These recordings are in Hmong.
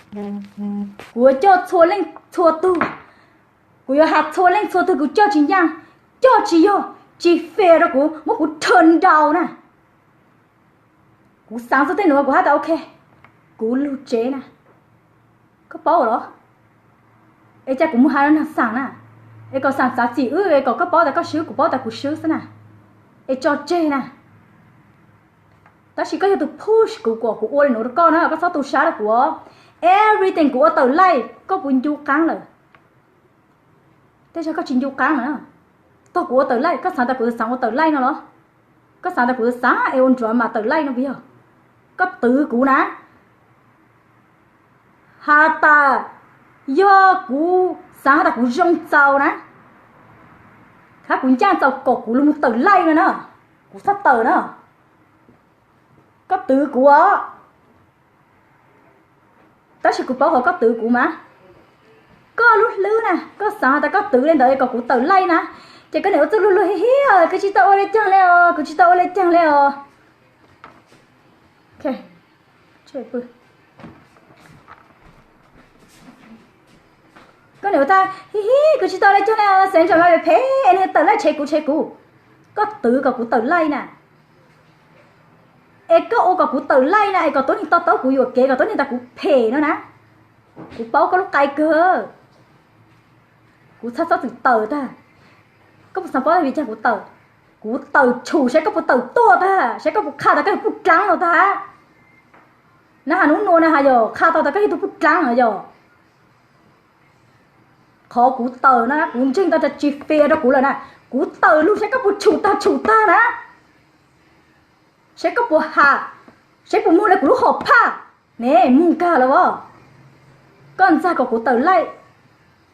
Kuv yuav coj txhua leej txhua tug, kuv yuav has txhua leej txhua tug kuv coj tsis ncaj, coj tsis yog, tsis fair rau kuv, muab kuv rho nrau na. Kuv xaav txug tej nuav kuv has tas ok, kuv lug tsev na. Koj paub los? Es ca kuv moog has rau naag xaam na, es kom xaam txav txim wb, es kom koj paub tas koj swb, kuv paub tas kuv swb xwb na, es tso tseg na. Tab sis koj yog tus push kuv kom kuv ua le nuav rau koj na, koj txhob tu sab rau kuv. Everything kuv ua tawm laij koj puas ncu qaab lawm? Tej zag koj tsis ncu qaab lawm na. Tog kuv ua tawm laij, koj xaav tas kuv xaav ua tawm laij no los? Koj xaav tas kuv xaav es ua nruav mas tawm laij no puas yog? Koj twv kuv na. Has tas yog kuv xaav has tas kuv zoo txaus na, hab kuv ncaaj txaus kom kuv lug moog tawm laij no na, kuv txhob tawm na. Koj twv kuv os. Tab sis kuv paub hov koj twv kuv mas. Koj lub hlwb na, koj xaav has tas koj twv le ntawd kom kuv tawm laij na, ces koj niam ua txuj luag luag hi hi, kuv tsis tau ua le caag le os, kuv tsis tau ua le caag le os. Koj niam ua tas hi hi, kuv tsis tau le caag le os, xeev ntsaum no phem, es nws tawm laij tshev kuv tshev kuv. Koj twv kom kuv tawm laij na. Es koj ua kom kuv tawm laij na, es kom tuab neeg to taub kuv yuam kev, kom tuab neeg tas kuv phem no na. Kuv paub koj lub qai kawg. Kuv txhob txhob txwm tawm tag. Koj puas xaav paub tas vim caag kuv tawm? Kuv tawm tshum saib koj puas tawm tuaj tag, saib koj puas qha tas koj yog puj dlaab no tag. Na has nub nua na has yog qha tau tas koj yog tug puj dlaab no yog. Qhov kuv tawm na, kuv ntseeg tau tas tsis fair rau kuv lawm na. Kuv tawm lug saib koj puas tshum tag tshum tag na. Saib koj puas ham, saib puas muaj le kuv lub hom phaj ne, moog kag los as. Koj ntxag kom kuv tawm laij,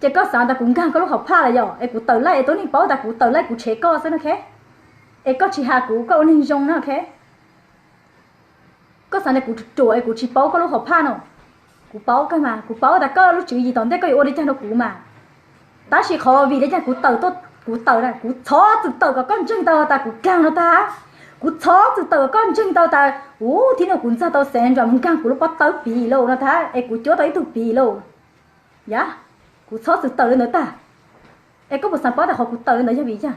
ces koj xaav tas kuv nkaag koj lub hom phaj los yog? Es kuv tawm laij es tuab neeg paub tas kuv tawm laij kuv tshev koj xwb no, ok? Es koj tsis has kuv, koj ua neeg zoo na, ok? Koj xaav tas kuv ruam es kuv tsis paub koj lub hom phaj no. Kuv paub kawg mas, kuv paub tas koj lub tswv yim tom ntej koj yuav ua le caag rau kuv mas. Tab sis qhov vim le caag kuv tawm tuaj, kuv tawm na, kuv txhob txwm tawm kom koj ntseeg tau tas kuv dlaag no tag. Kuv txhob txwm tawm kom koj ntseeg tau tas, u, thib no kuv ntxag tau Sandra mus nkaag kuv lub pob tawb piv lauj no tag, es kuv cuab tau ib tug piv lauj. Yam, kuv txhob txwm tawm le ntawd tag. Es koj puas xaav paub tas qhov kuv tawm le ntawd yog vim caag?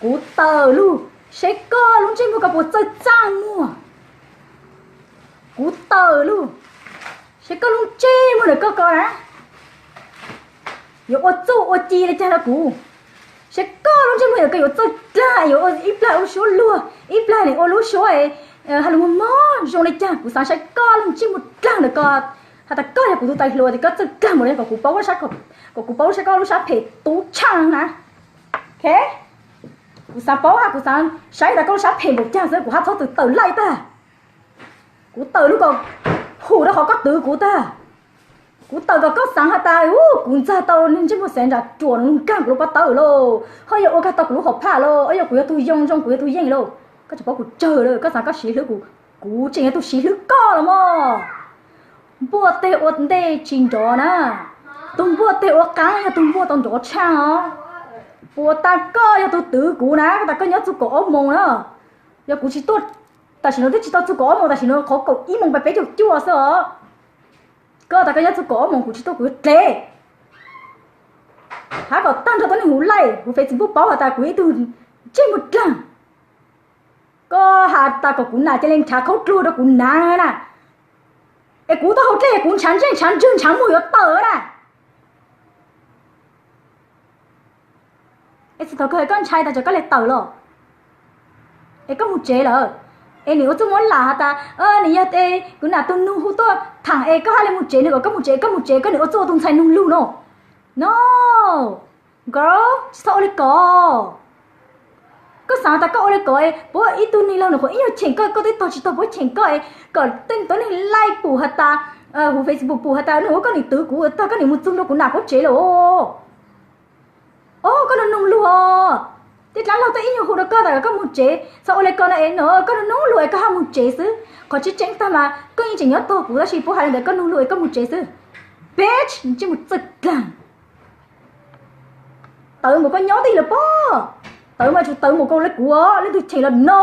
Kuv tawm lug saib koj lub ntsej muag koj puas txawj txaaj muag. Kuv tawm lug saib koj lub ntsej muag ntawm koj ko na, yuav ua txuj ua ci le caag rau kuv. Saib koj lub ntsej muag ntawm koj yuav txawj dlaag, yuav ua ib plag ua suab luag, ib plag nim ua lub suab has lug moog moog zoo le caag. Kuv xaav saib koj lub ntsej muag dlaag ntawm ko, has tas koj yog kuv tug tais hluas es koj txawj dlaag npaum le kom kuv paub, kom kuv paub saib koj lub sab phem tub tshaaj na. Ok, kuv xaav paub hab kuv xaav saib tas koj lub sab phem npaum caag xwb, kuv hab txhob txwm tawm laij tag. Kuv tawm lug kom hum rau qhov koj twv kuv tag. Kuv tawm kom koj xaav has tas, u, kuv ntxag tau neeg ntsej muag Sandra ruam no nkaag kuv lub pob tawb lauj, ho yog ua kag tau kuv lub hom phaj lauj, o yog kuv yog tug yoo zoo, kuv yog tug yeej lauj. Koj tsis paub kuv tsawg lawm, koj xaav koj siv hlwb kuv, kuv tseem yog tug siv hlwb koj los mas. Npuaj teg ua ntej tsis nrov na, tug npuaj teg ua qaab yog tug npuaj tau nrov tshaaj os. Puas tas koj yog tug twv kuv na, koj tas koj nyob txug kaum ob moos na. Yog kuv tsis tuaj, tam sim no twb tsis tau txug kaum ob moos, tam sim no qhov kaum ib moos peb caug cuaj xwb os. Koj tas koj nyob txug kaum ob moos kuv tsis tuaj kuv yuav dlev. Hab kom tag nrho tuab neeg huv laij huv Facebook paub has tas kuv ib tug ntsej muag dlaag. Koj has tas kom kuv nam cia li nrhav khaub dluag rau kuv naav na, es kuv tau hau dlej kuv ntshav ntsej ntshav ntswg ntshav muag yuav tawm na. Es txug thaum kawg koj ntshai tas tso koj le tawm los, es koj mus tsev lawm. Es nim ua txuj muab lam has tas nim yog kuv nam tug nug hu tuaj thaam es koj hab le mus tsev, nwg kom koj mus tsev, koj mus tsev, koj nim ua txuj ua tug ntxhais nug lug no. No, girl, tsis txhob ua le ko. Koj xaav tas koj ua le ko es puab ib tug neeg laug nws qhuav ib nyuag cheem koj, koj twb tog tsis tog puab cheem koj es kom tej tuab neeg laij pum has tas, huv Facebook pum has tas nug ua koj nim twv kuv tag koj nim mus txug nrua kuv nam puab tsev lawm. O, koj nug nug lug os. Tej dlaab laug tej ib nyuag hu rau koj tas koj mus tsev, txhob ua le ko no es no koj nug nug lug es koj hab mus tsev xwb. Qhov tseeb tseeb tag mas koj yeej tseem nyob tog kuv tab sis puab has le ntawd koj nug lug es koj mus tsev xwb. Bitch, ntsej muag txawj dlaag. Tawv npaum koj nyob tij lawm pob. Tawv mas tsum tawv npaum koj le kuv os, leej twg cheem los no.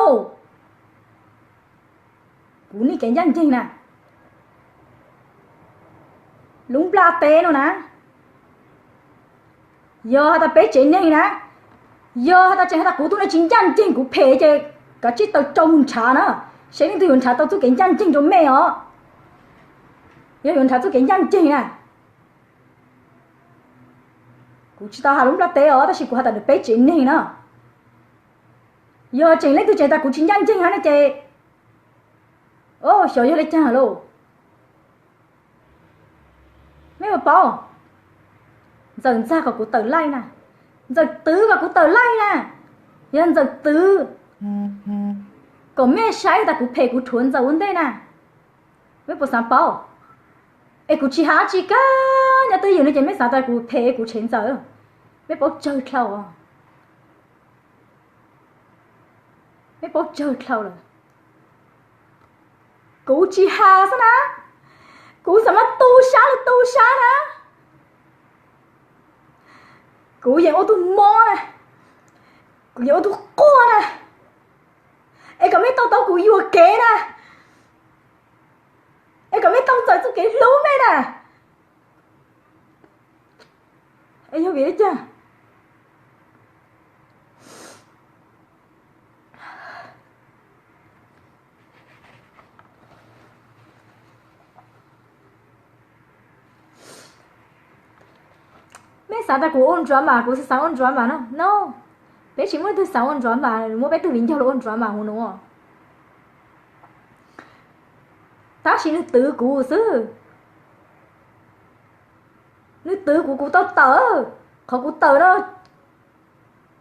Kuv nej cov ncaj nceeg na, Lub nplaj teb no na, yog has tas peb tsev neeg na, yog has tas tseem has tas kuv tus neeg tsis ncaj ncees kuv phem ces kav tsij taws rau mus ntshav na, seb leej twg yuav nrhav tau txuj kev ncaj ncees rau mej os. Yog yuav nrhav txuj kev ncaj ncees na, kuv tsis tau has lub nplaj teb os, tab sis kuv has tas nws peb tsev neeg na. Yog tseem leej twg tseem tas kuv tsis ncaj ncees hab no ces, o, xyov yog le caag lauj. Mej puas paub, Ntxawm ntxag kom kuv tawm laij na, Ntxawm twv kom kuv tawm laij na, yog Ntxawm twv kom mej saib tas kuv phem kuv rhuav Ntxawm ua ntej na. Mej puas xaav paub? Es kuv tsis has tsi kag nyob twj ywm no ces mej xaav tas kuv phem kuv tshev Ntxawm. Mej paub tsawg dlhau, mej paub tsawg dlhau lawm. Kuv tsis has xwb na, kuv xaav mas tu sab los tu sab na. Kuv yeem ua tug mob na, kuv yeem ua tug quaj na, es kom mej tau tau kuv yuam kev na, es kom mej tau Ntxawm txuj kev hlub mej na. Es yog vim li cas? Mej xav tas kuv ua nruav mas, kuv xav ua nruav mas no, no. Peb tsis muaj leej twg xav ua nruav mas, muab peb tug viv ncaus los ua nruav mas hu no. Tab sis nws twv kuv xwb. Nws twv kuv, kuv tau tawm. Qhov kuv tawm no,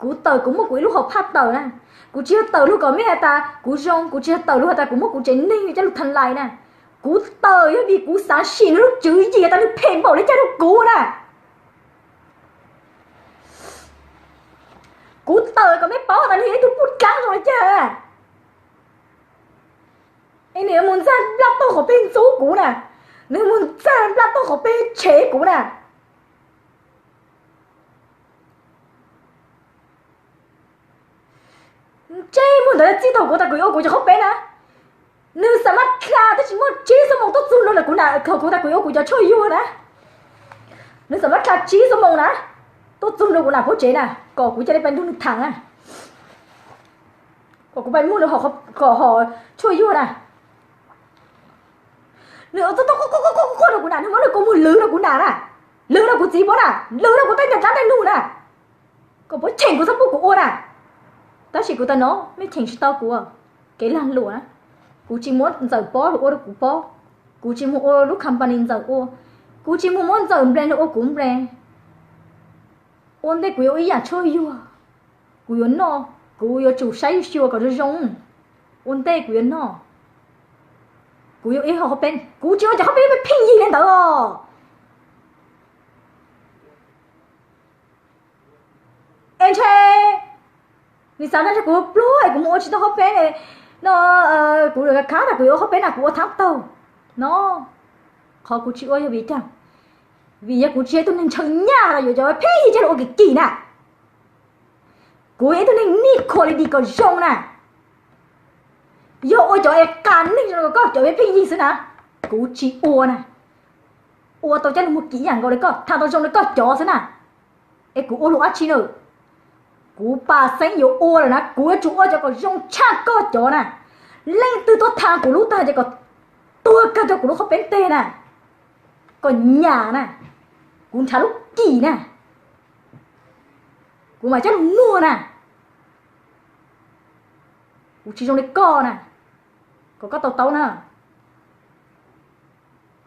kuv tawm kuv muaj kuv ib lub hauv phaj tawm na. Kuv tsis yog tawm lug kom mej has tas kuv zoo, kuv tsis yog tawm lug has tas kuv muaj kuv tsev neeg coj lug tha lais na. Kuv tawm yog vim kuv xav sim nws lub tswv yim tas nws phem npaum li cas rau kuv na. Kuv tawm kom mej paub tas nws yog ib tug puj dlaab zoo li cas. Es nws yuav mus ntxag nplaj tauj qhov peb ntxub kuv na, nws mus ntxag nplaj tauj qhov peb tshev kuv na. Ntsej muag ntawd txij thaum kuv tas kuv yuav ua kuv cov qhov peb na, nws xam mab dlha twb tsis muaj tsib xuab moos tuaj txug nrau ntawm kuv na, thaum kuv tas kuv yuav ua kuv cov tshuaj yuag na. Nws xam mab dlha tsib xuab moos na, tuaj txug nrau kuv nam puab tsev na, kom kuv ca le pais nrug nws thaam na, kom kuv pais muag nws kom hom tshuaj yuag na. Nws quaj quaj quaj rau kuv na, nws muab nws kua muag lwv rau kuv nam na, lwv rau kuv txiv puab na, lwv rau kuv tej ntawm dlaab tej nug na, kom puab cheem kuv txhob pub kuv ua na. Tab sis kuv tas no mej cheem tsis tau kuv kev lag luam na. Kuv tsis muab Ntxawm pob lug ua rau kuv pob, kuv tsis mus ua lub company Ntxawm ua, kuv tsis mus muab Ntxawm nplees lug ua kuv nplees. Ua ntej kuv yuav ua ib yaam tshuaj yuag, kuv yuav noj, kuv yuav tsum saib xyuas kom zoo zoo. Ua ntej kuv yuav noj, kuv yuav ib hov qhov peb, kuv tsis ua cov qhov peb pheej yig li ntawd os. Es ntshe nws xav tas kuv pluag es kuv mus ua tsis tau qhov peb no, kuv khav tas kuv yuav ua qhov peb na kuv ua thaab taug no. Qhov kuv tsis ua yog vim caag? Vim yog kuv tsis yog ib tug neeg ntshaw nyaj los yuav cov pheej yig coj lug ua kim kim na. Kuv yog ib tug neeg need quality kom zoo na. Yog ua cov es qas neeg zoo li koj cov pheej yig xwb na, kuv tsis ua na. Ua tau coj lug muag kim ib yaam nkaus li koj, thaam tau zoo li koj cov xwb na. Es kuv ua lug dab tsi na? Kuv pas xeeb yuav ua lawm na, kuv yuav tsum ua cov kom zoo tshaj koj cov na. Leej twg tuaj thaam kuv lub tag ces kom tuag kag rau kuv lub qhov peb nteg na, kom nyam na, kuv nrhav lub kim na, kuv mam coj lug muag na. Kuv tsis zoo li koj na, kom koj to taub na.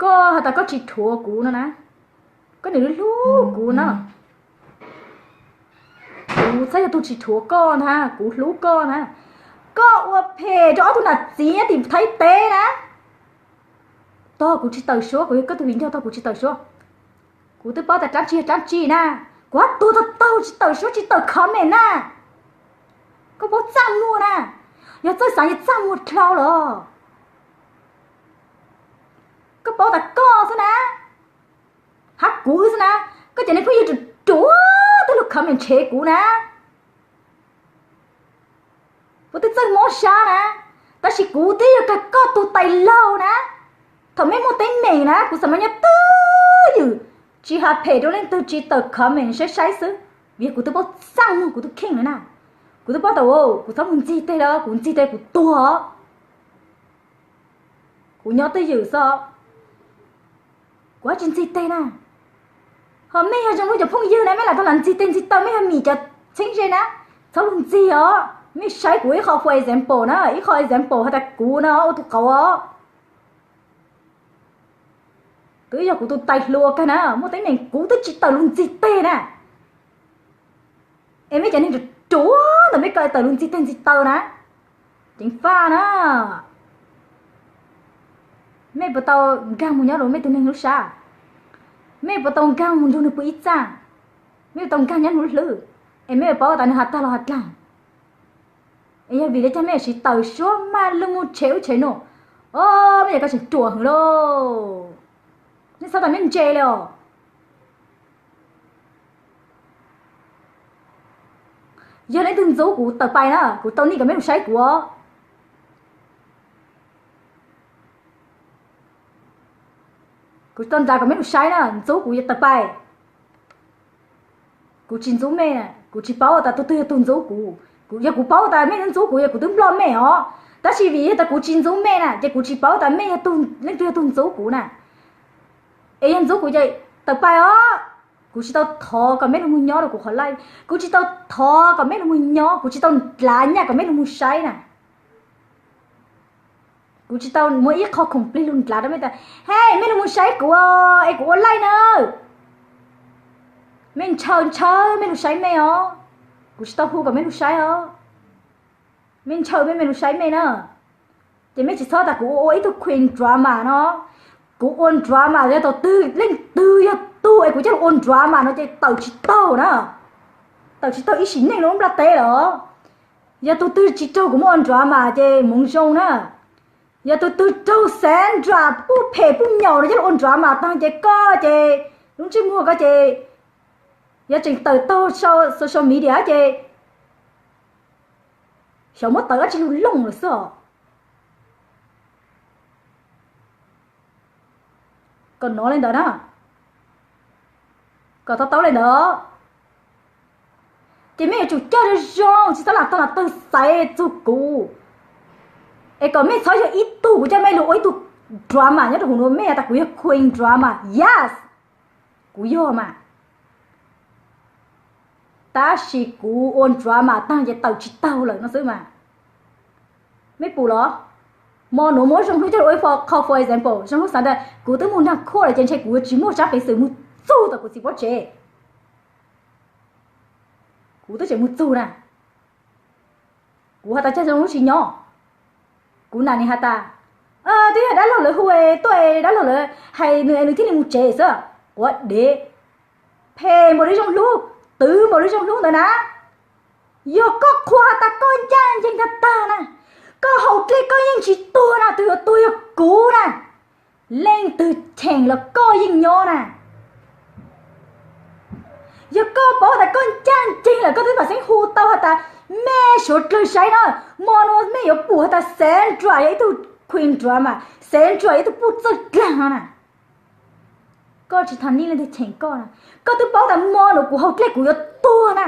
Koj has tas koj tsis rhuav kuv no na, koj nim hlub kuv na. Kuv txhob yog tug tsis rhuav koj ntag, kuv hlub koj na. Koj ua phem rau ob tug nam txiv nyob tim Thaib teb na. Tog kuv tsis tawm suab, kuv yog koj tug viv ncaus tog kuv tsis tawm suab. Kuv twb paub tas dlaab tsi yog dlaab tsi na. Kuv hab tuag tog taug tsis tawm suab tsis tawm comment na. Koj paub txaj muag na, yog txawj xaav yog txaj muag dlhau los. Koj paub tas koj xwb na, hab kuv xwb na, koj cov neeg phooj ywg ruam ruam twb lug comment tshev kuv na. Kuv twb txawj mob sab na, tab sis kuv twb yog kag koj tug tais laug na. Thaum mej muaj teeb meem na kuv xam mas nyob twj Tsis hais phem rau leej twg, tsis tawm comment saib saib xwb, vim kuv twb paub txaj muag kuv tus kheej lawm na. Kuv twb paub tas kuv txhob mus ntxig teg lawm, kuv ntxig teg kuv tuag os. Kuv nyob twj ywm xwb, kuv tsis ntxig teg na. Ho mej yog zoo li cov phooj ywg na, mej lam tau lam ntxig teg ntxig taw, mej yog mim cov txheeb ze na, txhob lug ntxig os. Mej saib kuv ib qho for example na, ib qho example has tas kuv no ua tus qauv os. Twb yog kuv tus tais hluas kawg na, muaj teeb meem kuv twb tsis tawm lug ntxig teg na. Es mej cov neeg ruam ruam ntawm mej ko tawm lug ntxig teg ntxig taw na, ceev faj na. Mej puas tau nkag mus nyob rau mej tug neeg lub sab? Mej puas tau nkag mus nrug nwg pw ib txaj? Mej puas tau nkag nyob nwg lub hlwb? Es mej paub tas nwg has tag los has dlaag? Es yog vim le caag mej yuav siv tawm suab maj lug mus tshev ub tshev nuav? Os, mej yog koj tseem ruam hwv lauj. Mej txhob tas mej ntse li os. Yog leej twg ntxub kuv tawm pais na, kuv tau nij kom mej lug saib kuv os. Kuv tsis tau nrhav kom mej lug saib na, ntxub kuv yog tawm pais. Kuv tsis ntxub mej, kuv tsis paub tas tug twg yog tug ntxub kuv. Yog kuv paub tas mej ntxub kuv, yog kuv twb nploj mej os. Tab sis vim yog tas kuv tsis ntxub mej na, ces kuv tsis paub tas mej yog tug, leej twg yog tug ntxub kuv na. Es yog ntxub kuv ces tawm pais os. Kuv tsis tau thov kom mej lug mus nyob rau kuv qhov live, kuv tsis tau thov kom mej lug mus nyob, kuv tsis tau nrhav nyaj kom mej lug mus saib na. Kuv tsis tau muab ib qho khoom plig lug nrhav rau mej tas, hej, mej lug mus saib kuv es kuv ua live na. Mej ntshaw ntshaw mej lug saib mej os. Kuv tsis tau hu kom mej lug saib os. Mej ntshaw mej, mej lug saib mej na. Ces mej tsis txhob tas kuv ua ib tug queen drama no. Kuv ua drama yog thaum twg, leej twg yog tug es kuv coj lug ua drama no ces tawm tsis taug na. Tawm tsis taug ib sim neej lub nplaj teb lawm. Yog tug twg tsis raug kuv muab ua drama ces hmoov zoo na. Yog tug twg raug Sandra puj phem puj nyaum no coj lug ua drama taag ces koj ces lub ntsej muag koj ces yog tseem tawm taug social media ces xyov muab tawm dab tsi lug looj lawm xwb os. Kom nov li ntawd na, kom to taub li ntawd. Ces mej yuav tsum coj zoo zoo, tsis txhob lam tog lam tawg xaiv txug kuv. Es kom mej txhob yog ib tug kuv coj mej lug ua ib tug drama nyob rau huv nuav, mej has tas kuv yog queen drama, yes, kuv yog mas. Tab sis kuv ua drama taag ces tawm tsis taug lawm no xwb mas. Mej pum los? Mo nuav muab Zoo Hlub coj lug ua ib qho for example, Zoo Hlub xav tas kuv twb moog nraag khuaj lawm ces ntshe kuv yuav tsis muaj tsab peev xwm moog txug tom kuv txiv pob tsev. Kuv twb tseem moog txug na. Kuv has tas coj Zoo Hlub tsis nyob. Kuv nam nwg has tas, twb yog dab laug lawv hu tuaj, dab laug lawv hais nwg es nwg thiaj li moog tsev xwb. Quav dev, phem npaum li Zoo Hlub, twv npaum li Zoo Hlub ntawd na. Yog koj qhuas has tas koj ncaj ncees tag tag na, koj haus dlej koj yeej tsis tuag na, tus yuav tuag yog kuv na. Leej twg cheem los koj yeej nyob na. Yog koj paub tas koj ncaj ncees lawm koj twb mam xeeb hu tau has tas mej suav dlawg saib na, mo nuav mej yuav pum has tas Sandra yog ib tug queen drama, Sandra yog ib tug puj txawj dlaag no na. Koj tsis tham nij leej twg cheem koj na. Koj twb paub tas mo nuav kuv haus dlej kuv yuav tuag na,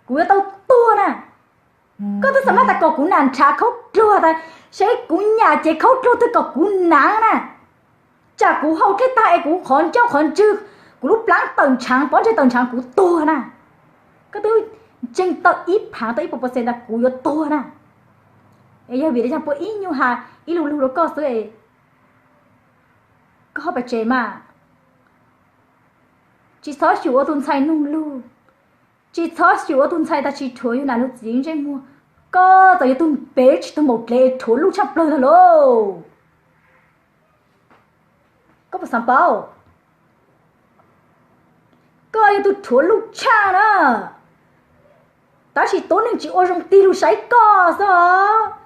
kuv yuav tau tuag na. Koj twb xam maj tas kom kuv nam nrhav khaub dluag tas, saib kuv nyam cev khaub dluag twg kom kuv naav na. Tsam kuv haus dlej tag es kuv qhov ncauj qhov ntswg, kuv lub plab tawm ntshaav, pob ntseg tawm ntshaav kuv tuag na. Koj twb ntseeg tau ib phaav tau ib puas percent tas kuv yuav tuag na. Es yog vim le caag puab ib nyuag has ib lu lug rau koj xwb es koj ho pais tsev mas. Tsis txhob xyum ua tus ntxhais noog lug, tsis txhob xyum ua tus ntxhais tas tsis rhuav yug nam lug txiv ntsej muag. Koj txawm yog tug npe tsis tug npaum dlev rhuav luj tshaj plawg tag lauj. Koj puas xaav paub? Koj yog tug rhuav luj tshaj na. Tab sis tuab neeg tsis ua zoo tig lug saib koj xwb os.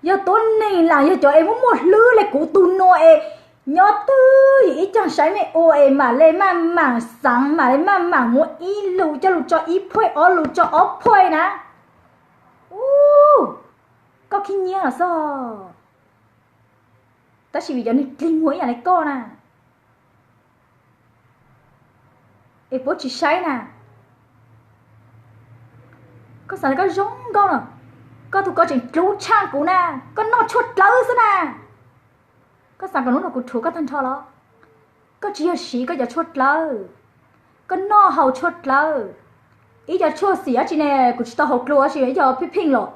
Yog tuab neeg lam yog cov es muaj muaj hlwb le kuv tug nuav es nyob twj ywm ib caag saib mej ua es mam le maj mam xaav, mam le maj mam muab ib lus coj lug tso ib phuaj, ob lus tso ob phuaj na. Ub, koj khib nyiab xwb. Tab sis vim cov neeg dlig muag ib yam li koj na, Es puab tsis saib na. Koj xav tias koj zoo nkauj no, koj tus ko tseem dlub tshaj kuv na, koj noj tshuaj dlawb xwb na. Koj xav kom hnub no kuv rhuav koj tag nrho los? Koj tsis yog siv koj cov tshuaj dlawb, koj noj haus tshuaj dlawb. Ib co tshuaj xim dab tsi ne, kuv tsis tau haus dlua dab tsi, ib co pheej pheej los,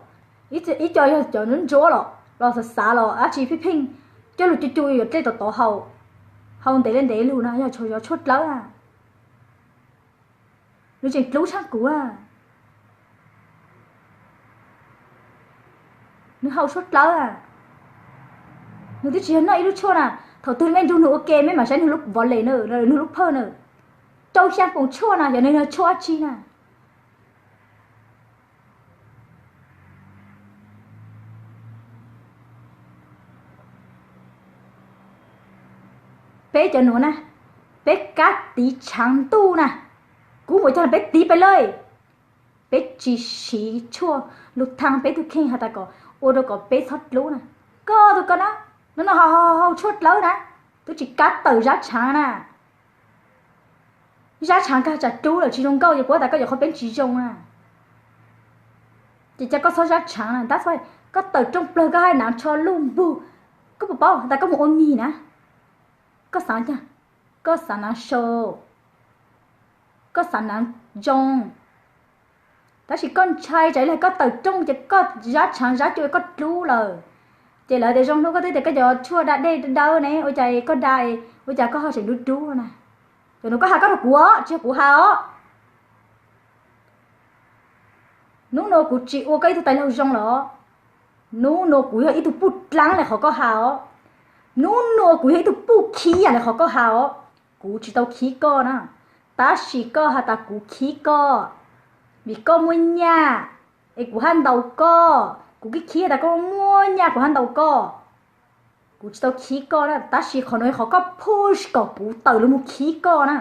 ib co yog cov ntsuab ntsuab los, los xav xav los dab tsi pheej pheej, coj lug cug cug yuav dlej tom tod haus, haus ntev li ntev lug na, yog tshuaj dlawb na. Nws tseem dlub tshaj kuv. Nws haus tshuaj dlawb, nws twb tsis yog noj ib lub tshuaj na. Thaum twg mej nrug nws ua ke mej mam saib nws lub vov les na, nws lub phawj na, rau xyaa poom tshuaj na, yog nws yog tshuaj dab tsi na. Peb cov nuav na, peb kab tiv tshaav ntuj na, kub mus cog peb tiv peb lawm. Peb tsis siv tshuaj lug thaaj peb tug kheej has tas kom ua rau kom peb txhob dlub na. Koj tug ko na, no no haus tshuaj dlawb na, twb tsis kab tawm zab tshaav na. Zab tshaav kag tsam dlub lawm tsis zoo nkauj, ces kuv has tas koj yuav qhov peeb tsis zoo na. Ces cia koj txhob zab tshaav na, tab sis koj tawm rooj plawg koj haj naav tsho luj npug, koj puas paub tas koj mus ua mis na? Koj xaav caag? Koj xaav naav sau, koj xaav naav zoo, tab sis koj ntshai tsam ib le koj tawm rooj ces koj zab tshaav zab cua koj dlub lawm. Ces lawv tias zoo hnub koj twb tias koj cov tshuaj da dej dawb ne, ua cas koj da, ua cas koj ho tseem dub dub na? Cov nuav koj has koj rau kuv os, tsis yog kuv has os. Hnub nuav kuv tsis ua koj ib tug tais laug zoo lawm. Hnub nuav kuv yog ib tug puj dlaab le qhov koj has os. Hnub nuav kuv yog ib tug puj khib yaam le qhov koj has os. Kuv tsis tau khib koj na, tab sis koj has tas kuv khib koj vim koj muaj nyaj, es kuv hab ntaus koj. Kuv khib khib has tas koj muaj nyaj kuv hab ntaus koj. Kuv tsis tau khib koj na, tab sis qhov nuav yog qhov koj push kom kuv tawm lug mus khib koj na.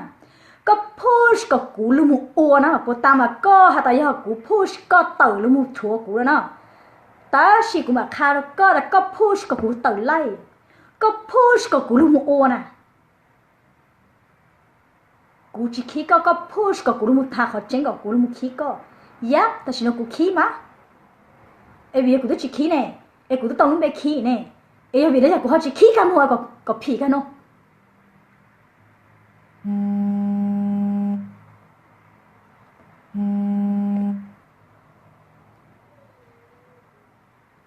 Koj push kom kuv lug mus ua na, puas tas mas koj has tas yog kuv push koj tawm lug mus rhuav kuv lawm na. Tab sis kuv mam qha rau koj tas koj push kom kuv tawm laij, koj push kom kuv lug mus ua na. Kuv tsis khib koj, koj push kom kuv lug mus tham qhov tseeb kom kuv lug mus khib koj. Yab, tam sim no kuv khib mas, es vim yog kuv twb tsis khib ne, es kuv twb tau lub npe khib ne, es yog vim le caag kuv ho tsis khib kag mus kom phim kag no?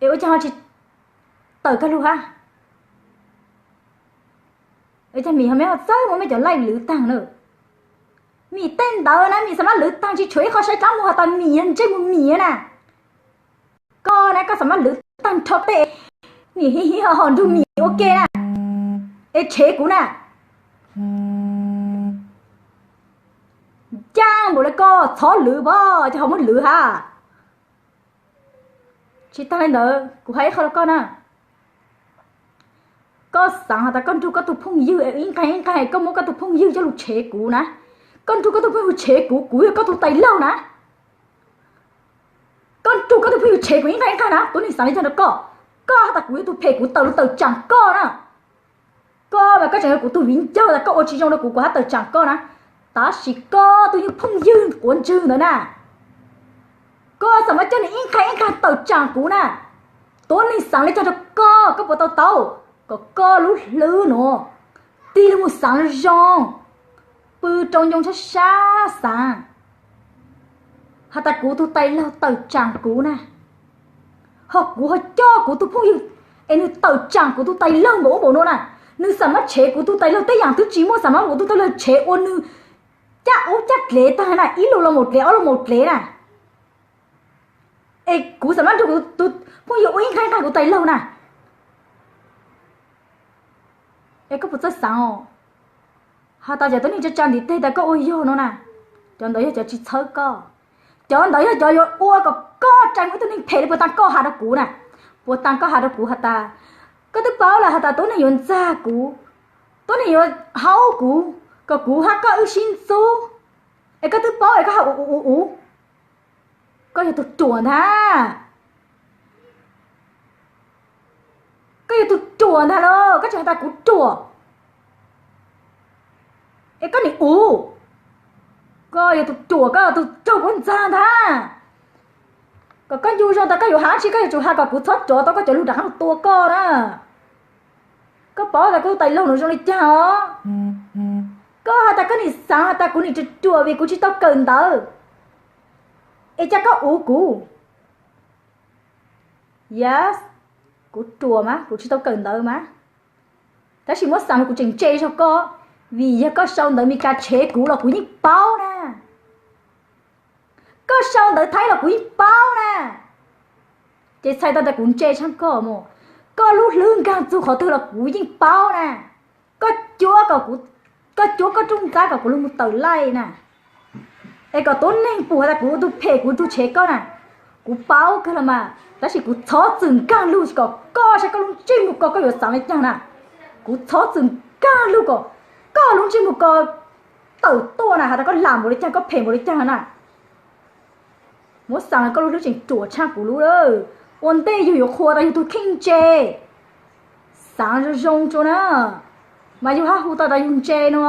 Es ua caag ho tsis tawm kag lug hab? Es caag mim ho mej ho txawj muab mej cov laij lwv taag na. Mim tej ntawd na mim xav mab lwv taag tsis tshuav ib qho saib dlaab muag has tas mim yog ntsej muag mim na. Koj na koj xav mab lwv taag nrho tej, mim ho nrug mim ua ke na, es tshev kuv na. Ncaaj npaum le koj txhob lwv pab ces ho muab lwv hab. Tsis taag le ntawd kuv has ib qho rau koj na. Koj xaav has tas koj nrug koj tug phooj ywg ib nqag ib nqag, koj muab koj tug phooj ywg coj lug tshev kuv na. Koj nrug koj tug phooj ywg tshev kuv, kuv yog koj tug tais laug na. Koj nrug koj tug phooj ywg tshev kuv ib nqag ib nqag na, tuab neeg xaav le caag rau koj? Koj has tas kuv yog tug phem kuv tawm lug tawm tsaam koj na. Koj mas koj tseem yog kuv tug viv ncaus tas koj ua tsis zoo rau kuv, kuv hab tawm tsaam koj na. Tab sis koj tug phooj ywg quav ntswg ntawd na, koj xav mas coj nws ib nqag ib nqag tawm tsaam kuv na. Tuab neeg xaav le caag rau koj, koj puas tau taub? Kom koj lub hlwb nuav tig lug mus xaav zoo, pw rau ncoo sab sab xaav has tas kuv tug tais laug tawm tsaam kuv na. Ho kuv ho coj kuv tug phooj ywg es nws tawm tsaam kuv tug tais laug npaum ub npaum nuav na. Nws xav mas tshev kuv tug tais laug tej yaam twb tsis muaj, xav mas kuv tug tais laug tshev ua nws caj ub caj dlev taag na, ib lub lug maum dlev ob lub maum dlev na. Es kuv xav mas nrug kuv tug phooj ywg ua ib nqag ib nqag kuv tais laug na. Es koj puas txawj xaav os? Has tas cov tuab neeg tsa tsa ntiv teg tas koj ua yog nuav na, cov ntawd yog cov tsis txhawb koj. Cov ntawd yog cov yuav ua kom koj rais ua ib tug neeg phem le puas taag koj has rau kuv na. Puas taag koj has rau kuv has tas, koj twb paub lawm has tas tuab neeg yuav ntxag kuv, tuab neeg yuav haub kuv, kom kuv hab koj wb sib ntxub. Es koj twb paub es koj has ua ua ua ua. Koj yog tug ruam ntag. Koj yog tug ruam ntag los koj tseem has tas kuv ruam. Es koj nim ua, Koj yog tus ruam, koj tus raug kuv ntxag ntag. Kom koj ncu zog tas koj yuav hais dab tsi koj yuav tsum hais kom kuv txhob rov tau koj cov lus rov qab los tua koj na. Koj paub tas koj tus tais laug no zoo li cas os? Koj hais tas koj nim xav hais tas kuv nim ruam ruam vim kuv tsis tau kawm ntawv, es cas koj uv kuv? Yes, kuv ruam mas kuv tsis tau kawm ntawv mas, tab sis muab xav kuv tseem ntse zog koj, vim yog koj sau ntawv Meskas tshev kuv los kuv yeej paub na. Koj sau ntawv Thaib los kuv yeej paub na. Ces txhais tau tas kuv ntse tshaj koj mus. Koj lub hlwb nkaag txug qhov twg los kuv yeej paub na. Koj cuab kom, koj cuab koj rooj ntxab kom kuv lug mus tawm laij na, es kom tuab neeg pum has tas kuv ua tug phem kuv ua tug tshev koj na. Kuv paub kawg los mas, tab sis kuv txhob txwm nkaag lug kom koj saib koj lub ntsej muag ko koj yuav xaav le caag na. Kuv txhob txwm nkaag lug kom koj lub ntsej muag ko tawm tuaj na, has tas koj lam npaum le caag, koj phem npaum le caag na. Muab xaav koj lub hlwb tseem ruam tshaj kuv lub. Ua ntej yug yuav qhuas tas yug tug kheej ntse, xaav zoo zoo tso na, mas yug hab hu tau tas yug ntse no.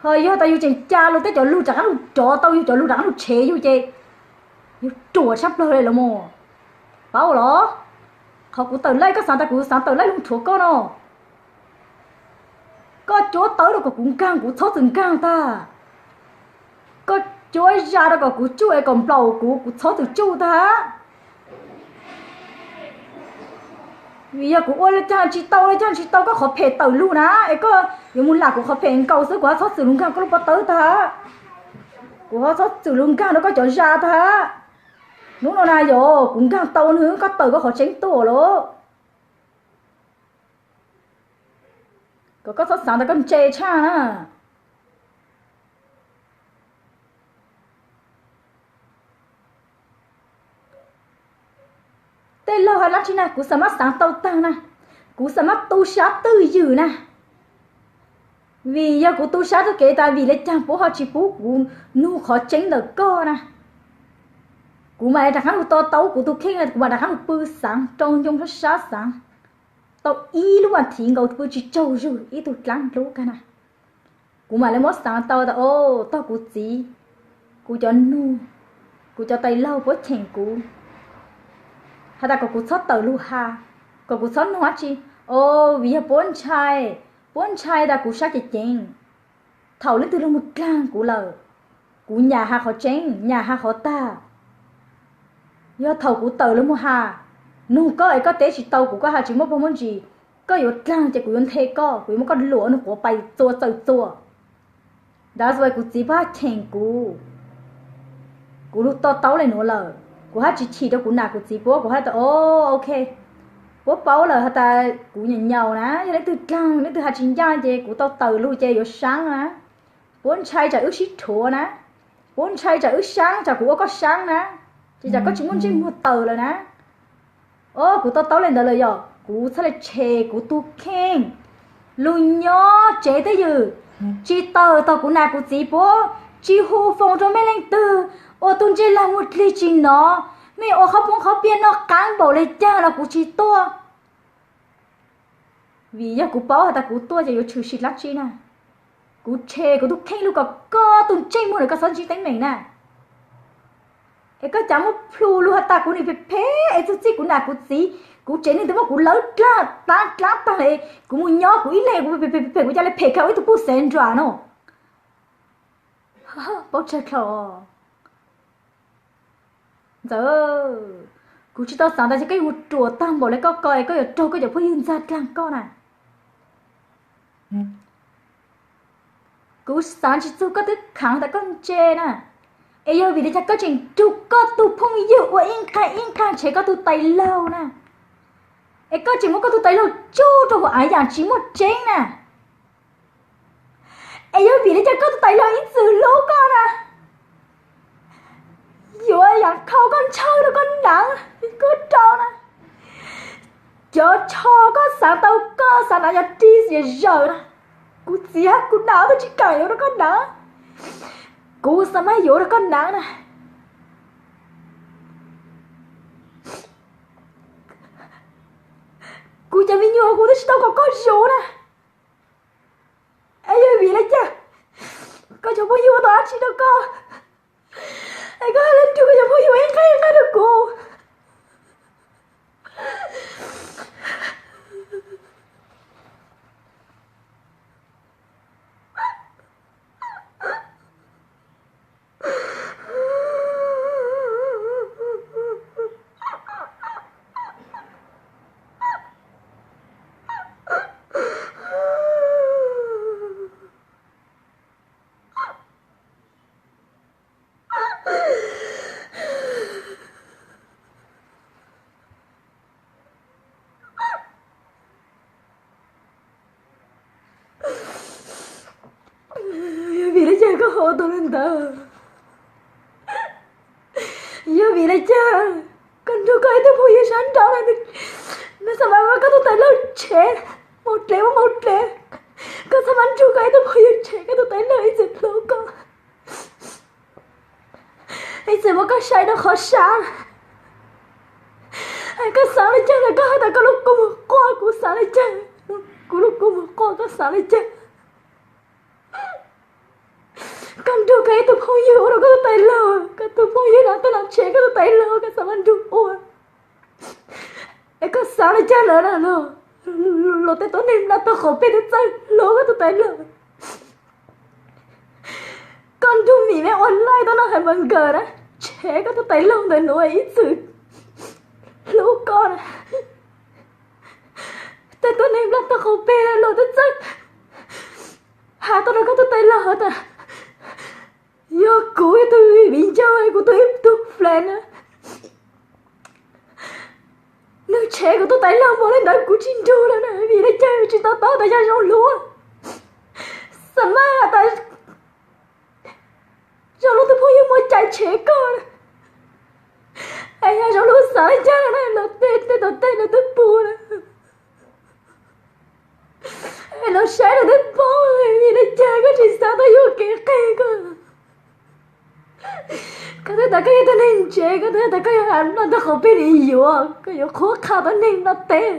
Ho yog tas yug tseem ca lug tej cov lug rov qab lug rov tau yug cov lug rov qab lug tshev yug ces yug ruam tshaj plawg le los mas. Paub los? Qhov kuv tawm laij koj xaav tas kuv xaav tawm laij lug rhuav koj no. Koj cuab tawb rau kom kuv nkaag, kuv txhob txwm nkaag tag. Koj cuab zaj rau kom kuv tsuj es kom nplaum kuv, kuv txhob txwm tsuj tag. Vim yog kuv ua le caag tsis tau, le caag tsis tau koj qhov phem tawm lug na, es koj yuav mus lam kuv qhov phem nkaus xwb, kuv ho txhob txwm lug nkaag koj lub pob tawb tag. Kuv ho txhob txwm lug nkaag rau koj cov zaj tag. Hnub no na yog kuv nkaag tau nwg koj tawm koj qhov tseeb tuaj lawm. Kom koj txhob xaav tas koj ntse tshaj na. Tej laug has dlaab tsi na, kuv xaav mab xaav tau taag na, kuv xaav mab tu sab twj ywm na. Vim yog kuv tu sab tug kev tas vim le caag puab ho tsis pub kuv nug qhov tseeb ntawm koj na. Kuv mam le rov qaab lug to taub kuv tug kheej, kuv mam rov qaab lug pw xaav rau ncoo sab sab xaav tau ib lub vas thiv nkaus pw tsis tsaug zug ib tug dlaab dlub kag na. Kuv mam le muab xaav tau tas, o, tog kuv txiv, kuv cov nug, kuv cov tais laug puab cheem kuv has tas kom kuv txhob tawm lug has, kom kuv txhob nug dab tsi, o, vim yog puab ntshai, puab ntshai tas kuv sab ceev ceev. Thaum leej twg lug mus dlaag kuv lawm, kuv nyam has qhov tseeb, nyam has qhov tag. Yog thaum kuv tawm lug mus has, nug koj es koj teb tsis tau kuv, koj has tsis muaj pog muaj ntsis, koj yuav dlaag ces kuv yuav nthe koj, kuv yuav muab koj luam nug quav pais txua txawm txua. That's why kuv txiv puab hab cheem kuv. Kuv lug to taub le nuav lawm, kuv hab tsis chim rau kuv nam kuv txiv puab, kuv hab tas, o, ok, puab paub lawm has tas kuv nyam nyaum na, yog leej twg dlaag leej twg has tsis ncaj ces kuv tau tawm lug ces yuav saab na. Puab ntshai tsam wb sib rhuav na, puab ntshai tsam wb saab, tsam kuv ua koj saab na, ces tsam koj tsis muaj ntsej muag tawm lawm na. O, kuv to taub le ntawd lawm yog kuv txhaj le tshem kuv tug kheej lug nyob tsev twj ywm, tsis tawm tog kuv nam kuv txiv puab, tsis hu foos rau mej leej twg, ua tug ntsej lag muag dlig tsis nov, mej ua qhov poob qhov piam noj qaab npaum le caag los kuv tsis tuaj. Vim yog kuv paub has tas kuv tuaj ces yuav tshwm sim dlaab tsi na. Kuv tshem kuv tug kheej lug kom koj tug ntsej muag ntawd koj txhob ntsib teeb meem na. Es koj cas muab plhu lug has tas kuv nim phem phem es txug txij kuv nam kuv txiv, kuv tsev neeg twb muab kuv lawv dlaab taag le, kuv mus nyob kuv ib leeg kuv phem phem, kuv ca le phem kawg ua ib tug puj xeev nruam no. Paub tsawg dlhau. Ntxawm, kuv tsis tau xaav tas koj yuav mus ruam taag npaum le koj ko es koj yuav raug koj cov phooj ywg ntxag dlaag koj na. Kuv xaav tsis txug koj twb khaav tas koj ntse na. Es yog vim le caag koj tseem rug koj tug phooj ywg ua ib nqag ib nqag tshev koj tug tais laug na? Es koj tseem muab koj tug tais laug tsuj rau huv aav yaam tsis muaj tseeb na. Es yog vim le caag koj tug tais laug ib txwm hlub koj na? Yuav yaam khau koj ntshaw rau koj naav, koj rau na. Cov tsho koj xaav tau koj xaav naav yog ris yog zawm na. Kuv txiv hab kuv nam twb tsis kaam yuav rau koj naav. Kuv xaav mas yuav rau koj naav na. Kuv cov me nyuam kuv twb tsis tau kom koj yuav na. Es yog vim le caag Phooj ywg ua tau dab tsi rau koj es koj hais lus nrug koj cov phooj ywg ib nqaij ib nqaij rau kuv? Yog vim li cas koj ho ua tau li ntawd? Yog vim li cas koj nrug koj ib tug phooj ywg sab nraud, nws xav mas koj tus tais laug tshev, maum dlev muab maum dlev, koj xav mas nrug koj ib tug phooj ywg tshev koj tus tais laug ib txwm hlub koj, ib txwm muab koj saib rau qhov sab. Koj xav li cas los koj hais tas koj lub kua muag quaj, kuv xav li cas, kuv lub kua muag quaj, koj xav li cas? Koj nrug koj ib tug phooj ywg ua rau koj tus tais laug, koj tus phooj ywg no tej no tshev koj tus tais laug, koj xav mas nrug ua. Es koj xav li cas lawm na? Luag tej tuab neeg nplaj tau qaum peg twb txawj hlub koj tus tais laug. Koj nrug mim me ua laij tau no hais mas nkawm na, tshev koj tus tais laug ntawm nuav ib txwm hlub koj na. Tej tuab neeg nplaj tau qaum peg na luag twb txawj has tau rau koj tus tais laug has tas, yog kuv ib tug viv ncaus, kuv tus ib tug flan na, nws tshev kuv tus tais laug npaum li ntawd kuv tsis nrug lawm na. Vim li cas tsis to taub tas yog Zoo Lug, xav mas has tas Zoo Lug tus phooj ywg muaj cai tshev koj na. Es yog Zoo Lug xav li cas na, los tej tej tau tej nws twb pum lawm. Los saib los twb paub, vim li cas koj tsis xav tau yuam kev qeg koj? Koj twb tas koj yog tug neeg ntse, koj twb tas koj yog has nplaj tau qaum peg li yuav, koj yuav qhuab qha tau neeg nplaj teb.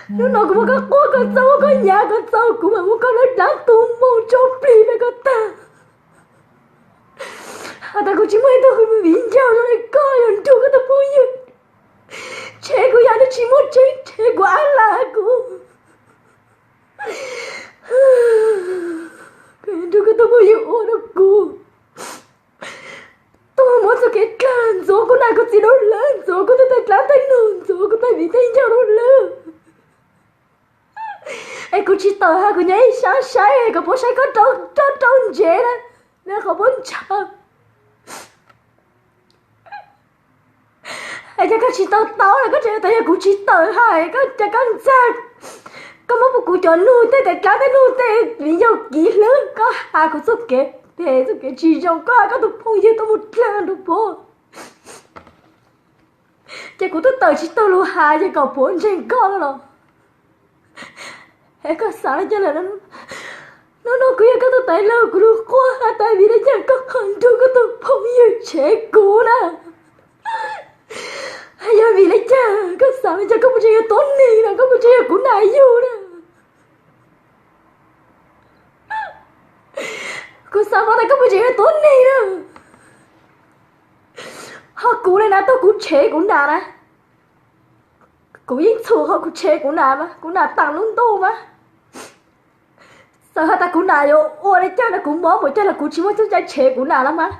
Hnub no kuv muab koj quaj kom txaus, muab koj nyav kom txaus, kuv mam muab koj lub dlaab tu moog tso plig rau koj tag. Has tas kuv tsis muaj ib tug viv ncaus zoo li koj, yog nrug koj tus phooj ywg tshev kuv yam nws tsis muaj tseeb, tshev kuv ab lam kuv, nrug koj tus phooj ywg ua rau kuv tuag, muab txuj kev dlaag ntxuav kuv nam kuv txiv rau lawv, ntxuav kuv tej dlaab tej nug, ntxuav kuv tej viv tej ncaus rau lawv. Es kuv tsis tawm hab, kuv nyob ib sab saib kom puab saib koj rau rau ntsev na, nyob qhov puab ntshaw. Es yog koj tsis tau taub los koj tseem tas yog kuv tsis tawm hab, koj cas koj ntxag, koj muab kuv cov nug tej tes dlaab tej nug tej viv ncaus kiv hlwb, koj has kuv txuj kev phem txuj kev tsis zoo, koj has koj tus phooj ywg tuaj mus dlaag rau puab. Ces kuv twb tawm tsis tau lug has, ces kom puab ntseeg koj los. Es koj xav li cas lawm? Hnub no kuv yog koj tus tais laug, kuv lug quaj has tas vim li cas koj ho nrug koj tus phooj ywg tshev kuv na. Yog vim li cas koj xav li cas, koj puas tseem yog tuab neeg na, koj puas tseem yog kuv nam yug na? Kuv xav paub tas koj puas tseem yog tuab neeg na. Ho kuv li na, tau kuv tshev kuv nam na, kuv yeej txhum qhov kuv tshev kuv nam mas, kuv nam taam lub ntuj mas. Txawm has tas kuv nam yuav ua li cas rau kuv, mob npaum cas los kuv tsis muaj txuj cai tshev kuv nam los mas.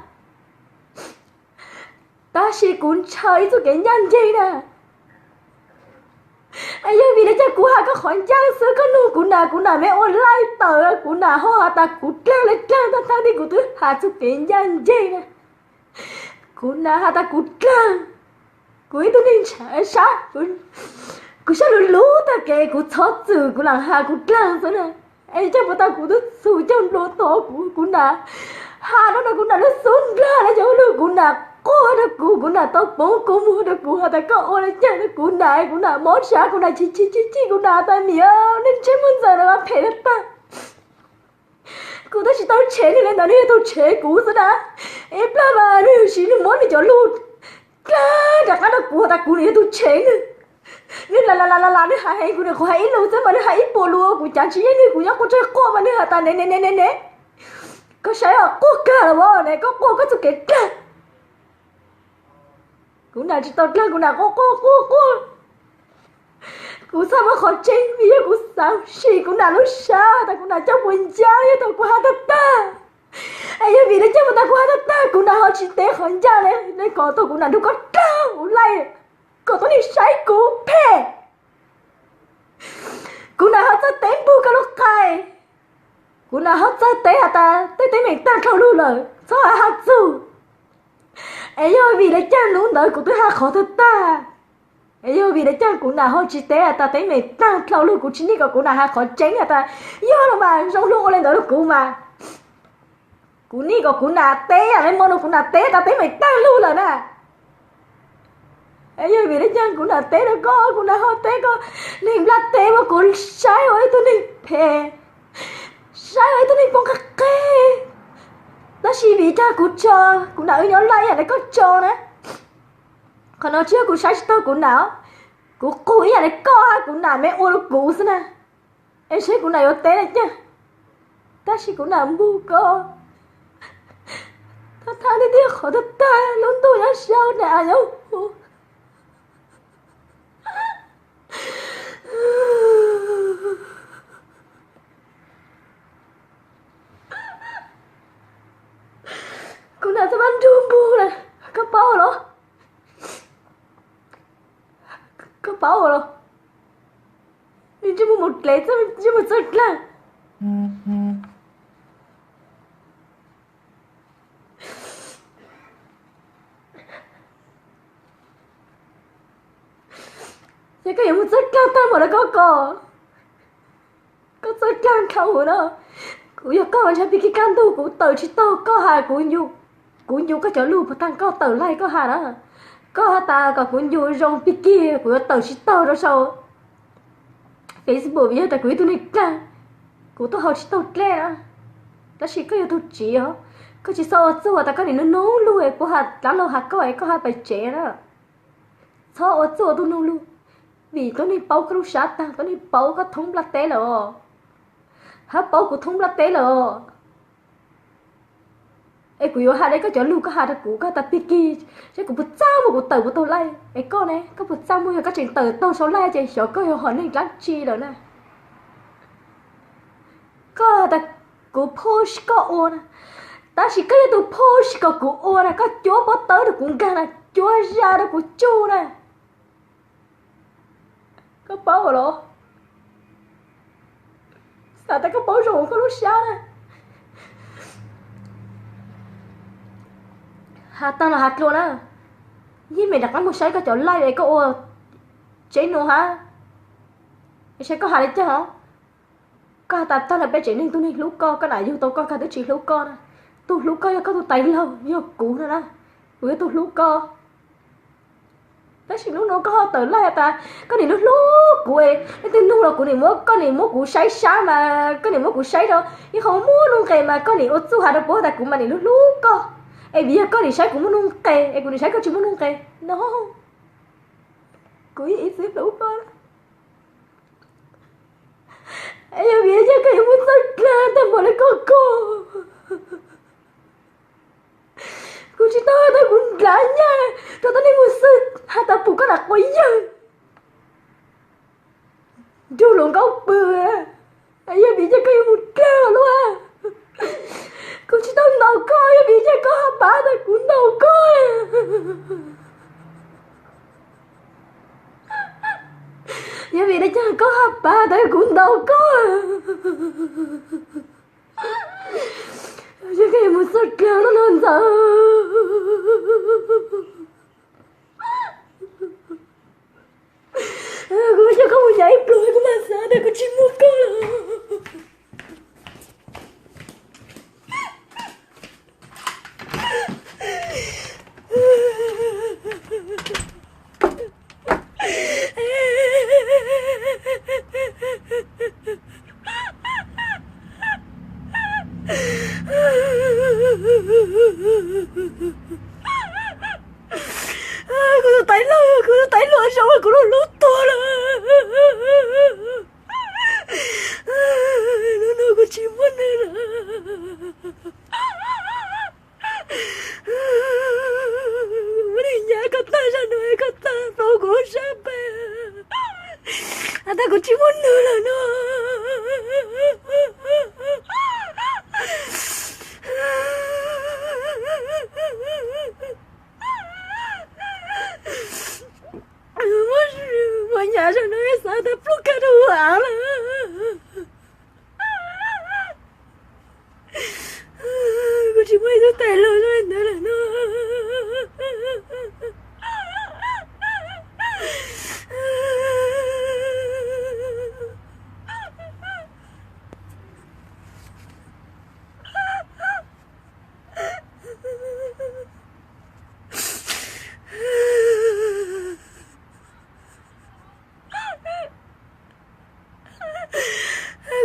Tab sis kuv ntshaw ib txuj kev ncaj ncees na. Es yog vim li cas kuv has koj qhov ncaj xwb, koj nug kuv nam, kuv nam me ua laij tawm, kuv nam ho has tas kuv dlaag li dlaag, tag thaab twg kuv twb has txuj kev ncaj ncees na. Kuv nam has tas kuv dlaag, kuv ib tug neeg ntshaw sab, kuv sab lug lub tag kev, kuv txhob txwm kuv lam has kuv dlaag xwb na. Es coj puas tau kuv twb txhum coj nplua tod kuv, kuv nam has no, kuv nam lub xub nplaag na, cov lug kuv nam quaj rau kuv, kuv nam tau poob kua muag rau kuv has tas koj ua li cas rau kuv nam, kuv nam mob sab, kuv nam chim chim chim chim, kuv nam tas niam, neeg ntsej muag ntxawm no mas phem tag tag. Kuv twb tsis tau tshev nws li ntawd, nws yog tus tshev kuv xwb na. Ib plag mas nws siv nws muab nws cov lug dlaag rov qab rau kuv has tas kuv nws yog tus tshev nws. Nws la la la la la, nws hais heev, kuv niam qhuav hais ib lus xwb mas nws hais ib puas lus, kuv cav tsis yeej nws, kuv nyob quaj tsawg quaj mas nws hais tas ne ne ne ne ne, koj saib os, quaj kawg los ne, koj quaj koj txoj kev dlawg. Kuv nam tsis tau dlawg, kuv nam quaj quaj quaj quaj. Kuv txhaj muaj qhov tseeb vim yog kuv xav sim kuv nam lub sab tas kuv nam coj puas ncaj yog tau kuv hais tag tag. Es yog vim li cas mus tas kuv hais tag tag kuv nam ho tsis teb qhov ncaj li, nej kom tau kuv nam nrug koj dlaag ua laij, kom tau nej saib kuv phem. Kuv nam ho txawj teb npug koj lub qai. Kuv nam ho txawj teb has tas tej teeb meem tag dhau lug lawm txhob ha txug. Es yog vim li cas hnub ntawd kuv twb hais qhov twg tag? Es yog vim li cas kuv nam ho tsis teb has tas teeb meem tag dhau lug, kuv tsis nig kom kuv nam hais qhov tseeb has tas yog los mas zoo hlub ua li ntawd rau kuv mas. Kuv nig kom kuv nam teb yam li mo no, kuv nam teb tas teeb meem tag lug lawm na. Es yog vim li cas kuv nam teb rau koj, kuv nam ho teb koj neeg nplaj teb ua kuv saib ua ib tug neeg phem, saib ua ib tug neeg poob qab qe. Tab sis vim cas kuv tso, kuv nam wb nyob laj ib yam li koj tso na. Qhov no tsis yog kuv saib tsis taug kuv nam, kuv qus ib yam li koj, kuv nam me ua rau kuv xwb na. Es saib kuv nam yuav teb li cas, tab sis kuv nam npug koj. Thaj thaj tiag tiag qhov tag tag lub ntuj nyob saud ne a nyob huv. Kuv nam txawj mab nrug npug na, koj paub los? Koj paub los? Nws ntsej muag mus dlev, ntsej muag txawj dlaag. Ces koj yuav mus txawj dlaag tag npaum li koj ko. Koj txawj dlaag dhau na. Kuv yog koj ntshai pig kig kaj ntug kuv tawm tsis taug koj has, kuv ncu koj cov lug puag tag koj tawm laij koj has na. Koj has tas kom kuv ncu zoo pig kig kuv yuav tawm tsis taug rau saum Facebook vim yog tas kuv ib tug neeg dlaag, kuv tuaj haus tsis taug dlej na. Tab sis koj yog tug tsiv os, koj tsis txhob ua txuj tas koj nim nug nug lug es puas has dlaab laug has koj es koj has pes tsev na. Txhob ua txuj ua tug nug lug, vim tuab neeg paub koj lub sab taag, tuab neeg paub koj thoob nplaj teb lawm os. Hab paub kuv thoob nplaj teb lawm os. Es kuv yuav has le koj cov lug koj has rau kuv, koj has tas pig kig, saib kuv puas txaj muag kuv tawm puas taug laij. Es koj ne, koj puas txaj muag, yog koj tseem tawm taug sau laij ces xyov koj yog hom neeg dlaab tsi lawm na. Koj has tas kuv push koj ua na, tab sis koj yog tus push kom kuv ua na, koj cuab pob tawb rau kuv nkaag na, cuab zaj rau kuv tsuj na. Koj paub los? Xav tas koj paub zoo koj lub sab na. Has taag los has dlua na, yeej meem rov qaab moog saib koj cov laij es koj ua tsev nus hab. Es saib koj has le caag os. Koj has tas taag na peb tsev neeg tug neeg hlub koj, koj nam yug tau koj kag twb tsis hlub koj na. Tug hlub koj yog koj tug tais laug yog kuv no na, kuv yog tug hlub koj. Tab sis hnub no koj ho tawm laij has tas koj nim lub hlub kuv, leej twg nug los kuv nim muab, koj nim muab kuv saib sab mas koj nim muab kuv saib rau ib qho muaj nuj nqes mas koj nim ua txuj has rau puab tas kuv mas nim lub hlub koj. Es vim yog koj nim saib kuv muaj nuj nqes es kuv nim saib koj tsis muaj nuj nqes no. Kuv yeej ib txwm hlub koj. Es yog vim li cas koj yuav muaj txoj dlaag taag npaum le koj ko? Kuv tsis tau has tas kuv nrhav nyaj rau tuab neeg mus xwb, has tas pum koj nam quav yawg. Nrug luas nkauj pw, yog vim li cas koj yuav mus dlaag luaj? Kuv tsis tau ntaus koj, yog vim li cas koj ha pav tas kuv ntaus koj? Yog vim li cas koj ha pav tas kuv ntaus koj? Yog koj yuav mus txog dlaag lub no ntxawm, kuv coj koj mus nyav ib pluag kuv mam xav tas kuv tsis muaj koj lawm. Kuv tus tais laug, kuv Tais luag zoo kuv lub hlub tuag lawm. Hnub no kuv tsis muaj nws lawm. Muab li nyab koj tag zog no koj tag tau kuv sab pes. Has tas kuv tsis muaj nws lawm no. Muab nyab zog no xav tas pluj kag rau av lawm. Kuv tsis muaj ib tug tais luag zoo li ntawd lawm no.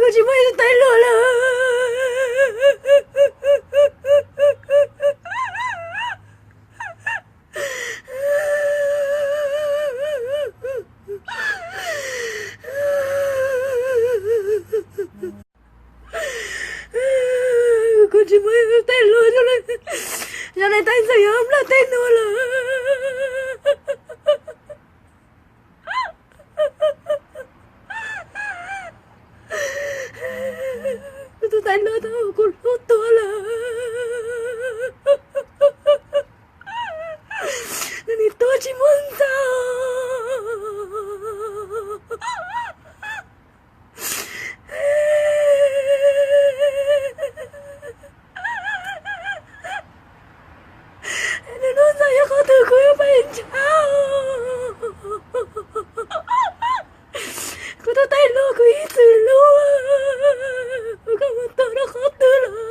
Kuv tsis muaj ib tug tais luag lawm. Kuv tsis muaj ib tug tais luag zoo li, zoo li tais ntxawm yuav nplawg tej nuav lawm. Kuv tus tais luag tau kuv hlub tuag lawm. Nws tuag tsis muaj ntxa. Nws lub ntxa yog qhov twg kuv yuav pais ntshaw. Kuv tus tais luag kuv ib txwm hlub, koj mus tuag rau qhov twg lawm?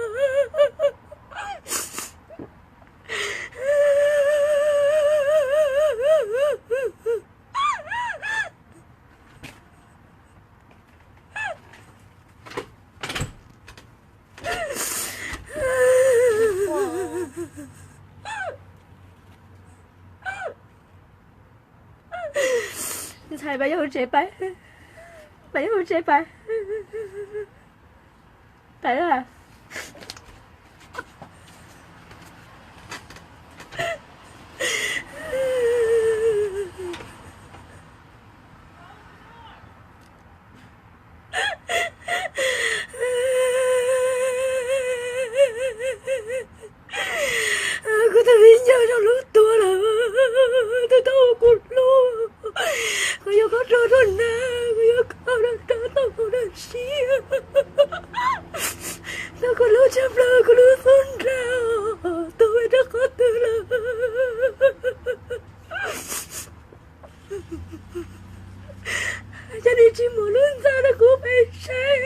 Ntxhais, pab yog hauv tsev pab, pab yog hauv tsev pab, pab. Kuv tus viv ncaus zoo lub tuag lawm, tus tau ua kuv hlub. Kuv yuav koj rau rau nag, kuv yuav koj rau rau tau kuv dab tsi. Tau kuv hlub tshaj plaws kuv lub xub ntiag, tuag pem rau qhov twg lawm? Yog nws tsis muab lub ntxa rau kuv pais saib.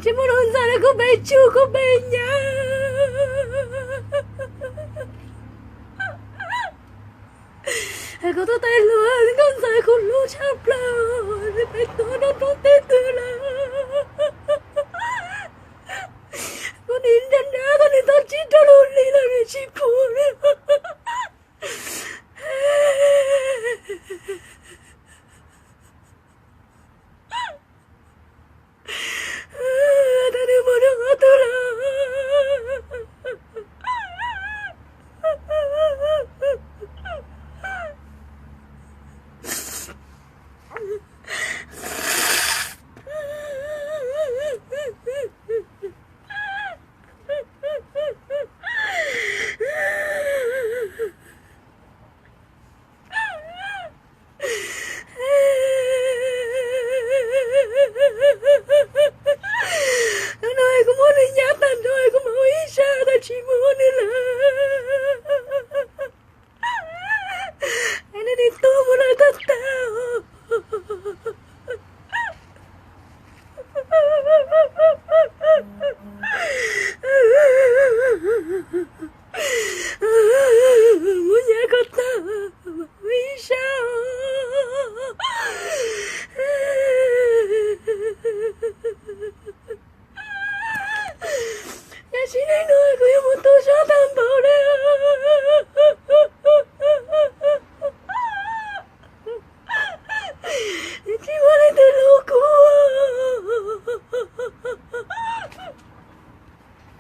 Tsis muaj lub ntxa rau kuv pais tsuj kuv pais nyab. Kuv tus tais luag, koj ntxhais kuv hlub tshaj plaws, nws pais tuag nrog rau tej twg lawm? Kuv nim nrag nrag tau nws tau tsib rau lub hli los nws tsis pum li. Tau nws mus rau qhov twg lawm? Muab nyav kom tag, ib sab. Yog tsis neej no